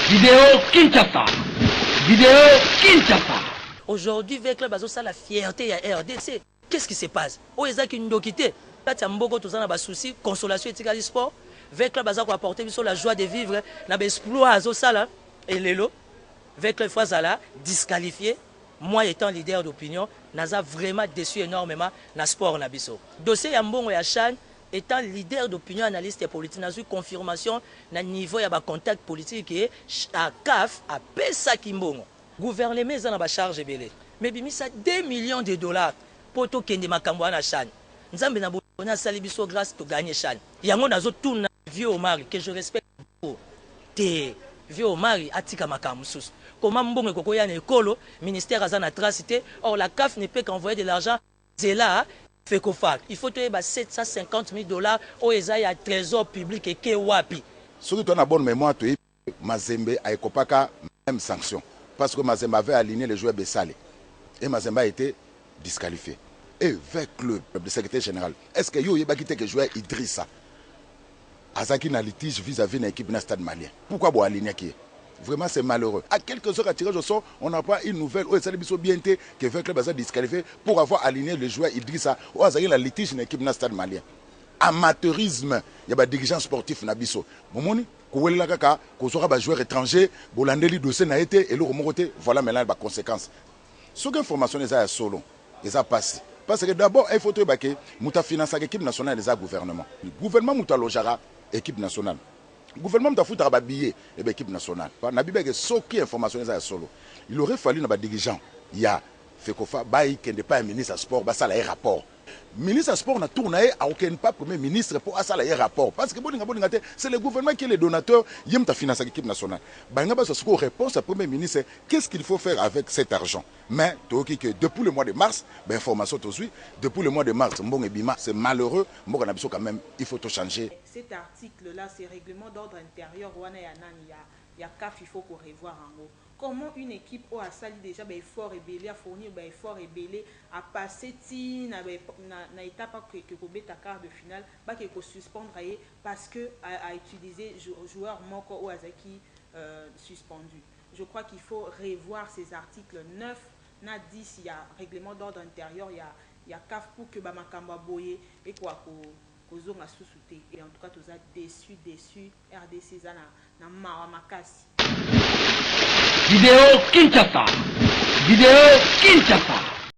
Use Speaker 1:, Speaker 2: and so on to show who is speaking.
Speaker 1: Video Kinshasa. Video Kinshasa.
Speaker 2: Aujourd'hui V-Club azosala fierté ya RDC. Qu'est-ce qui se passe? Oyo eza kindoki te. Kati ya mboko toza na ba soucis, consolation etikali sport. V-Club aza ko apporter biso la joie de vivre na ba exploits azosala et lelo V-Club faut azala disqualifié. Moi étant leader d'opinion, naza vraiment déçu énormément na sport na biso. Dossier ya mbongo ya CHAN, étant leader d'opinion, analyste politique, nazwi confirmation na niveau ya ba contact politique ke CAF apesaki mbongo. Gouvernement eza na ba charge ebele, mais bimisa 2 millions de dollars po tokende makambo wana CHAN. Nzambe na boni asali biso grâce to gagner CHAN. Yango nazotuna vieux Omari que je respecte beaucoup te, vieux Omari atika makambo mosusu. Koma mbongo ekokoya na ekolo, ministère aza na trace te. Or la CAF ne peut qu'envoyer de l'argent zela FECOFA. Il faut toyeba 750 000 $ oyo eza ya trésor public eke wapi.
Speaker 3: Soki toza na bonne mémoire, toyebi Mazembe aekopaka même sanction parce que Mazembe avait aligné le joueur Bessale et Mazembe a été disqualifié. Et V-Club, le secrétaire général, est-ce que yo oyebaki te que joueur Idrissa azalaki na litige vis-à-vis na équipe na Stade Malien? Pourquoi bo alignaki ye? Vraiment, c'est malheureux. À quelques heures à tirage au sort, on n'a pas une nouvelle oyo esali biso bien te, que V-Club aza disqualifié pour avoir aligné le joueur Idrissa oyo azalaki na litige na équipe na Stade Malien. Amateurisme ya badirigeant sportif na biso. Momoni kowelela kaka kozwaka bajoueur étranger, bolandeli dossier na ye te, eloko moko te. Voilà maintenant baconséquence. Soki information eza ya solo, eza pasi, parce que d'abord il faut toyeba ke moto afinansaka équipe nationale eza gouvernement. Gouvernement moto alojaka équipe nationale, gouvernement moto afutaka babillet ya baéquipe nationale. Na bibeke, soki information eza ya solo, il aurait fallu na badirigeant ya FECOFA bayikende pa ya ministre ya sport, basala ye rapport. Ministre ya sport na tour na ye akokende pa premier ministre mpo asala ye rapport, parce que bolinga bolinga te, c'est le gouvernement qui est le donateur. Ye moto afinansaka équipe nationale. Balinga bazwa sikoyo réponse ya premier ministre, qu'est-ce qu'il faut faire avec cet argent. Mais toyoki que depuis le mois de mars, bainformation tozwi, depuis le mois de mars, mbongo ebima. C'est malheureux. Mboka na biso, quand même, il faut tochanger.
Speaker 4: Cet article là, ces règlements d'ordre intérieur wana ya nani, ya CAF, il faut qu'on revoir yango. Comment une équipe oyo asali déjà baeffort ebele, afournir baeffort ebele, apasse ti na étape ake kobeta quart de finale, bake kosuspendre ye parce que a utilisé joueur moko oyo azalaki suspendu? Je crois qu'il faut revoir ces articles 9 na 10 ya règlement d'ordre intérieur ya CAF pour que bamakambo ya boye ekoka kozonga susu te. Et en tout cas, toza déçu, déçu. RDC eza na mawa makasi.
Speaker 1: Video Kinshasa. Video Kinshasa.